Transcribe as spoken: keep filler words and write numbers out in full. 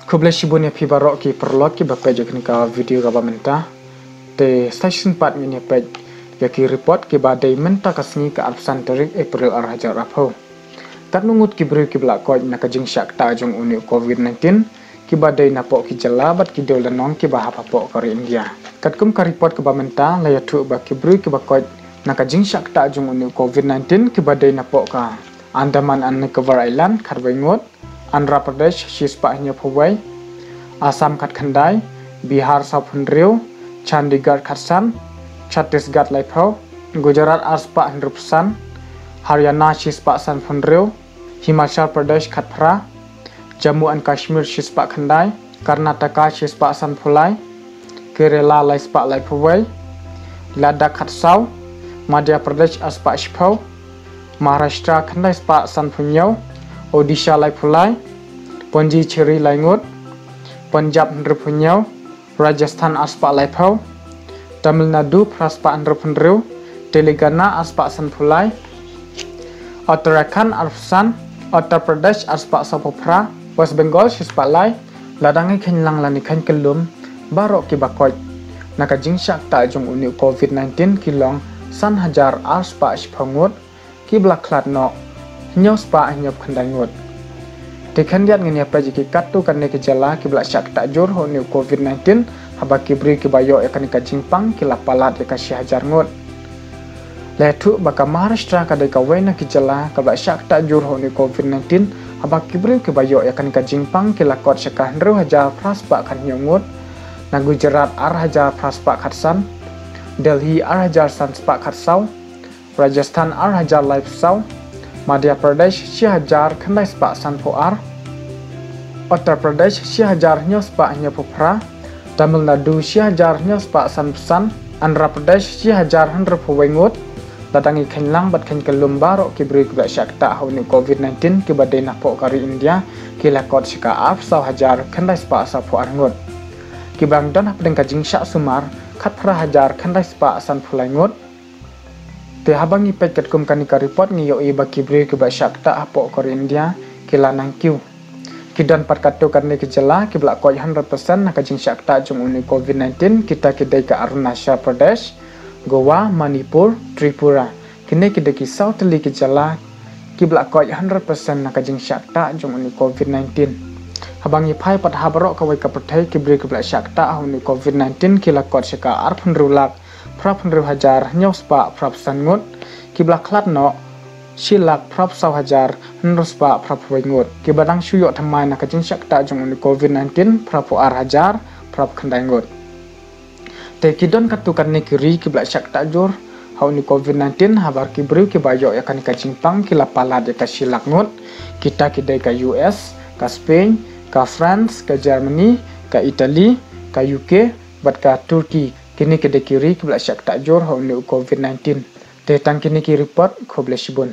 Khublei shibun ïa phi baroh ki paralok kiba peit ïa kane ka video kaba mynta. Te sa shisien pat ngin ïa peit ïa ki report kiba dei mynta ka sngi ka arphew san tarik April ar hajar arphew. Katno ngut ki briew kiba la koit na ka jingshah ktah jong une u covid nineteen kiba dei napoh ki jylla bad ki dewlynnong kiba hap hapoh ka ri India. Katkum ka report kaba mynta la ïathuh ba ki briew kiba koit na ka jingshah ktah jong une u covid nineteen kiba dei napoh ka Andaman and Nicobar Island khatwei ngut, Andhra Pradesh shispah hynñiewphew wei, Assam khatkhyndai, Bihar sawphew hynriew, Chandigarh khatsan, Chhattisgarh laiphew, Gujarat arspah hynriewphew san, Haryana shispah sanphew hynriew, Himachal Pradesh khatphra, Jammu and Kashmir shispah khyndai, Karnataka shispah sanphew lai, Kerala laispah laiphew wei, Ladakh khatsaw, Madhya Pradesh arspah shiphew, Maharashtra khyndai spah sanphew hynñiew, Odisha laiphew lai, Pondicherry lai ngut, Punjab hynriewphew hynñiew, Rajasthan arspah laiphew, Tamil Nadu phra spah hynriewphew hynriew, Telangana arspah sanphew lai, Uttarakhand arphew san, Uttar Pradesh arspah sawphew phra, West Bengal shispah lai. La dang ïa kheiñ lang lane kheiñ kyllum baroh kiba koit na ka jingshah ktah jong une u covid nineteen ki long san hajar arspah shiphew ngut, kiba la khlad noh hynñiew spah hynñiewphew khyndai ngut. Te khyndiat ngin ïa peit ïa ki katto katne ki jylla kiba la shah ktah jur ha une u covid nineteen, haba ki briew kiba ïoh ïa kane ka jingpang ki la palat ïa ka shi hajar ngut. La ïathuh ba ka Maharashtra ka dei kawei na ki jylla kaba la shah ktah jur ha une u covid nineteen, haba ki briew kiba ïoh ïa kane ka jingpang ki la kot sha ka hynriew hajar phra spah khathynñiew ngut, na Gujarat ar hajar phra spah khatsan, Delhi ar hajar san spah khatsaw, Rajasthan ar hajar laiphew saw, Madhya Pradesh shi hajar khyndai spah sanphew ar, Uttar Pradesh shi hajar hynñiew spah hynñiewphew phra, Tamil Nadu shi hajar hynñiew spah sanphew san, Andhra Pradesh shi hajar hynriewphew wei ngut. La dang ïa kheiñ lang bad kheiñ kyllum baroh ki briew kiba la shah ktah ha une u covid nineteen kiba dei napoh ka ri India ki la kot sha ka arphew saw hajar khyndai spah sawphew ar ngut. Kiba dang don hapdeng ka jingshah sumar khatphra hajar khyndai spah sanphew lai ngut. Te haba ngi peit katkum kane ka report ngi ïohi ba ki briew kiba la shah ktah hapoh ka ri India ki la nang kiew. Ki don pat katto katne ki jylla kiba la koit hundred percent na ka jingshah ktah jong une u covid nineteen, kita ki dei ka Arunachal Pradesh, Goa, Manipur, Tripura. Kine ki dei ki saw tylli ki jylla kiba la koit hundred percent na ka jingshah ktah jong une u covid nineteen. Haba ngi phai pat ha baroh kawei ka pyrthei ki briew kiba la shah ktah ha une u covid nineteen ki la kot sha ka arphew hynriew lak phraphew hynriew hajar hynñiew spah phraphew san ngut, kiba la khlad noh shi lak phraphew saw hajar hynriew spah phraphew wei ngut. Kiba dang shu ïoh thymmai na ka jingshah ktah jong une u covid nineteen phraphew ar hajar phraphew khyndai ngut. Te ki don katto katne ki ri kiba la shah ktah jur ha une u covid nineteen, haba ki briew kiba ïoh ïa kane ka jingpang ki la palat ïa ka shi lak ngut. Kita ki dei ka U S, ka Spain, ka France, ka Germany, ka Italy, ka U K bad ka Turkey. Kine ki dei ki ri kiba la shah ktah jur ha une u covid nineteen. Te tang kine ki report, khublei shibun.